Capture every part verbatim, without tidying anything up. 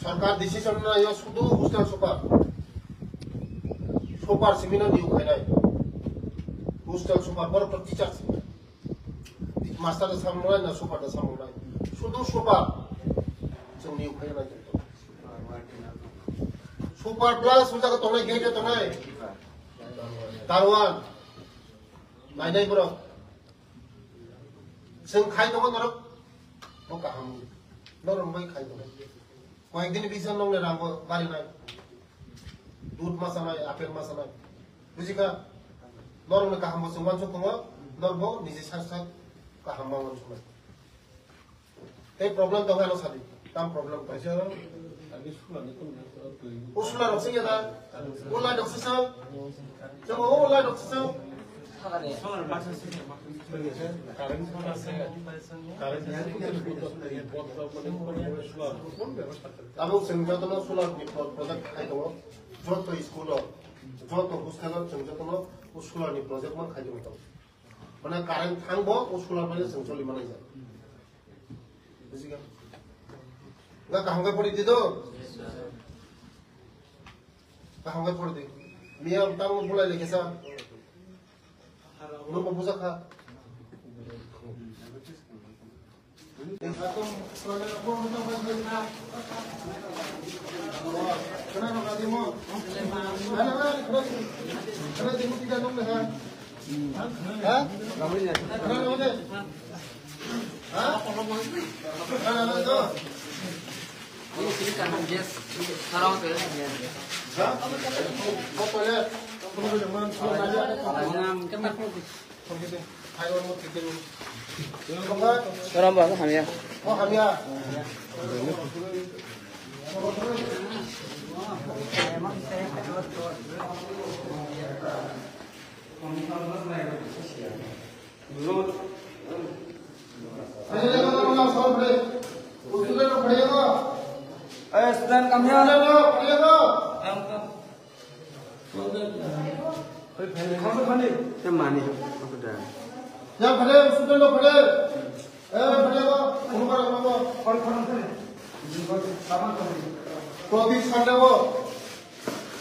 Sarkar decision naio sudu hostel super. Super simino niu khainai. Hostel super borok to teacher simi. Master da samung nai na super da samung nai. Sudu super. Chwng niu khainai. Super plus hwnjago tongnai, gate tongnai. Darwan. Nainai borok. Chwng khai tongo norok. Bo kaham. Norok bai khai tongo. Koyek din bisa nongni rango bari nai. Dud ma sanai, apple ma sanai. Bujikha? Norokni kaham bo chwng wansuk tongo. Norok bo niji sak sak kaham ma wansuk nai. Tei problem tong ano sadi. Tam problem tong. Kaisa, ani sulani tong. O sula rok sing ya da. O lai rok sisa. Jabo o lai rok sisa. Abo chwng jotono solar ni pro-, project khai tongo. Joto school o, joto hostel o chwng jotono o solar ni project man khai tongo. Mane current thangbo o solar bai chwng choli manai ja. Bujikha? Nga kaham khe pori di do. Kaham khe pori di. Miya tamo bulai lekhe sa. Nungbo bujakha. Ha? Ramba hamya. Eh, student, come here. Te mani, apa dah? Ya, phale, student lo, phale. Eh, phale ko, phone kora, phone ko. Phone, phone, phone. Proti Sunday ko.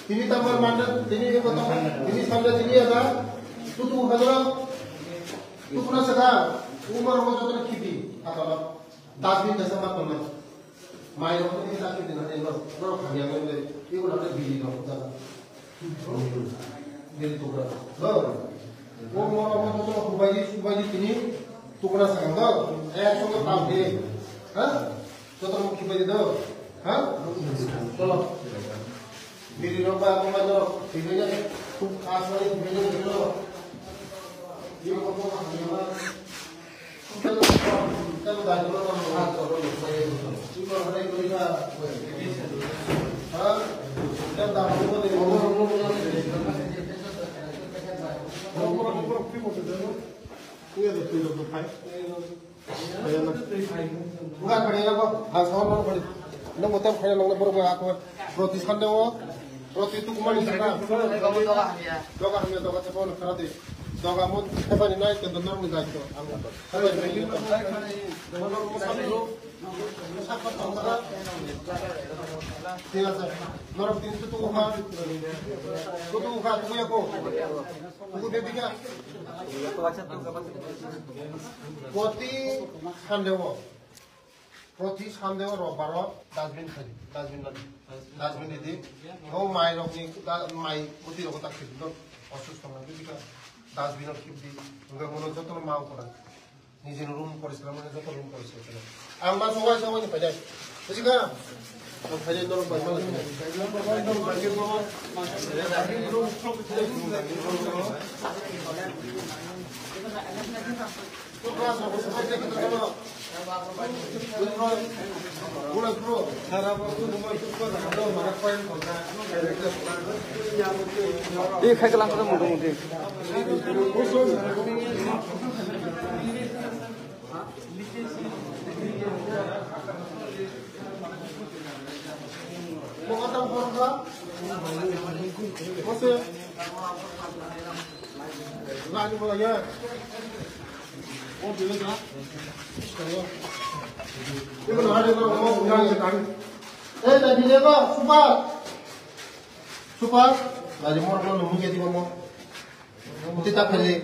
Tini tambar manda, tini ko tambar, tini Sunday tini ada. Tu tu hadra. Tu kuna saka. Umar ko jotna khibi. Atala. Dustbin kaisa ma tongnai. Mai rok ni ta khe dina eno, norok hamya nang le, ibu na bili rok jaga. Bili tukra. Do. O mo rok mo to hubai di, hubai di tini tukra sa do. Eh, so ko tam de. Ha? Joto mo khibai di do. Ha? Cholo. Bili rok ba ko ma do. Khibai di. Khub khas wali khibai di do. Ibu ko ko hamya ma. Nung bo tam khaina nang borok bai ako proti Sunday o proti tukumani sana. Doga hamya. Doga hamya, doga chapon khara de. Doga mon khebani nai kendo norok ni daityo. Ang khebani nai kendo. Norok mo sabi lo. Mo sakha tong kha. Thik ache. Norok tin tu tu kha. Tu tu kha tu ya ko. Tu de dikha. Proti Sunday o. Proti Sunday o robbaro dustbin khai di, dustbin lagi. Dustbin di di. O mai rok ni da-, mai buti rok tak khib di. Osusto na di ka dustbin rok khib di. Enggak mono joto mau kora. Nijini room poriskar mono joto room poriskar kora. Ang ma sawai sawai ni phai dai. Buji ka? Ang phai dai norok bai ma lai. Ih, khai kalang kata muda mudi. Ei, dai bile ba, super. Super. Dai mo ro no muke di mo. Uti ta phele.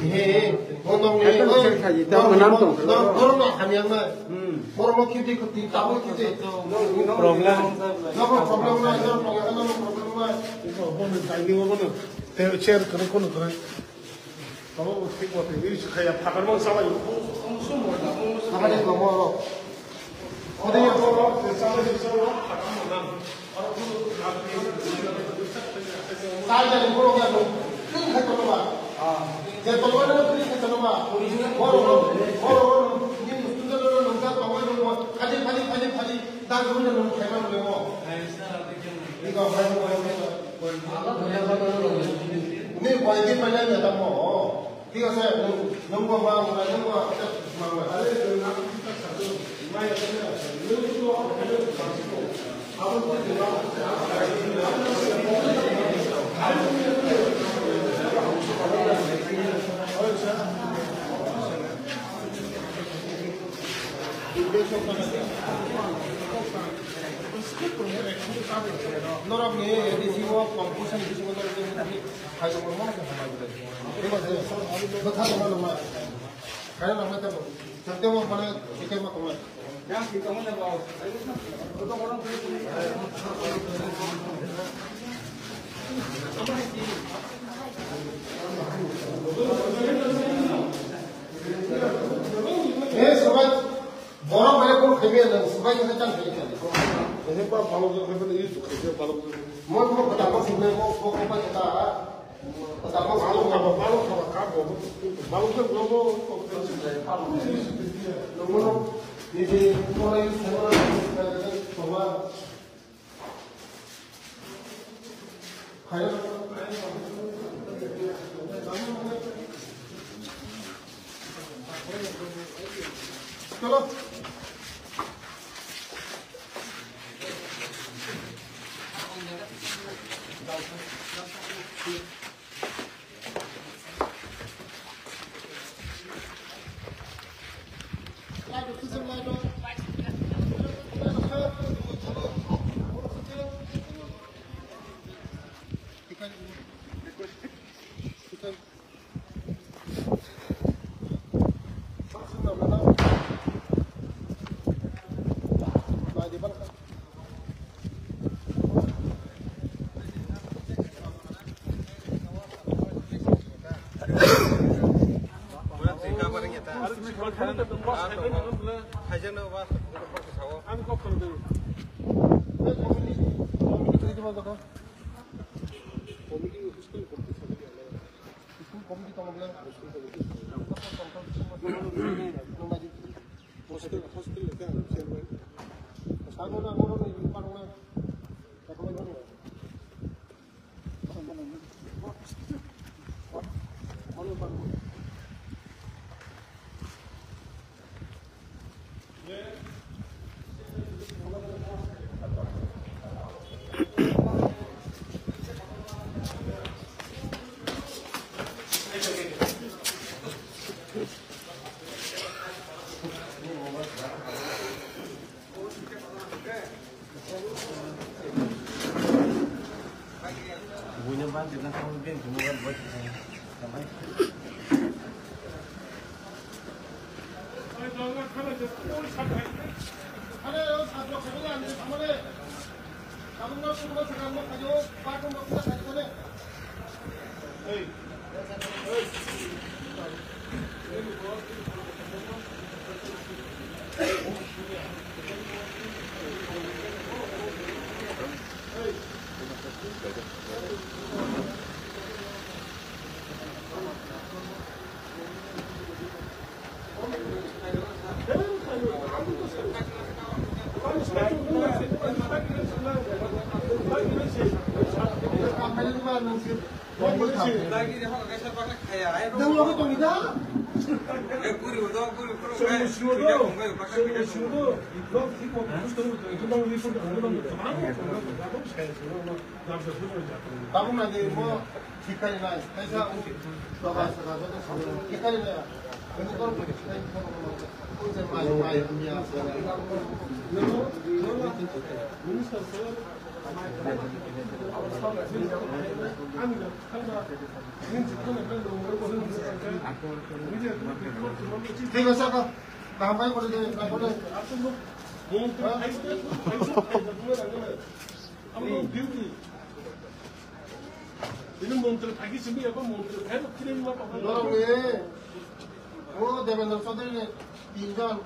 He, he. Mo nong ni. Ekdom check khai, ta mo nam tong. Nong, nong, nong, hamyang na. Hmm. Mo ro mo khiti khiti, ta mo khiti. Problem. No problem na, no problem na, no problem na. Te chair kare kono kare. Tamo thik bo twi ri sikha ya, phatar mang salai. Phatar mang salai. Ode ya. Salai ni borok ya, nung twi khai kono ba. Je tolwa na twi khai kono ba. Borok, borok, borok, ni student rok nung ta tongma nung ba. Khali, khali, khali, khali. Dan rok nung khai ma nung mo. Ni ko khai mo. Ni koi din ma ya ta mo. Thik ase, nwng, nwng bo ma, nwng bo ma, nwng bo ma. Norok ni A D C o composition bisingo norok ni hai tongma no hamai bwlai. Thik ase, bwkha tongma nangma. Kaya nangma tamo. Thang tamo mane, thik tamo tongma. Eh, sobat. Borok bai kok khaimya nang, subai khe chang khe khe. Khe ba balok jor khe use khe balok jor. Mo mo kota mo sinne mo ko ko ba kota. Kota mo balok ka ba balok ka ba ka bo. Balok jor bo bo ko ko sinne. Mo mo ni ni mo use khe mo ko ba. School committee tongo bwle. Hostel, hostel le khe ang chairman. Sabo na, oro ni parong na. Tabuk nai di, bo thik khai nai, kaisa wngkhe. Baba saka joto salo thik khai nai. Ini kor bo thik khai, kor bo. Thik ase, ako. Kaham pai kore de, pai kore. Amo duty. Ini montri thaki simi apa montri phai kiri ma pa. Norok ni, o Devendra Chaudhary ni tinjon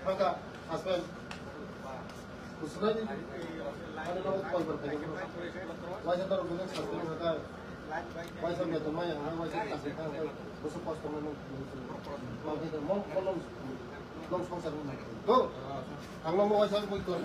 mata husband. Businai ni, ani norok koi bar phai. Waisa norok ni husband mata. Waisa beton mai ang, waisa tak tak. Busu kosto mai nung. Mau kita mau mau nung, nung songsar nung. Go. Ang nung waisa koi kor.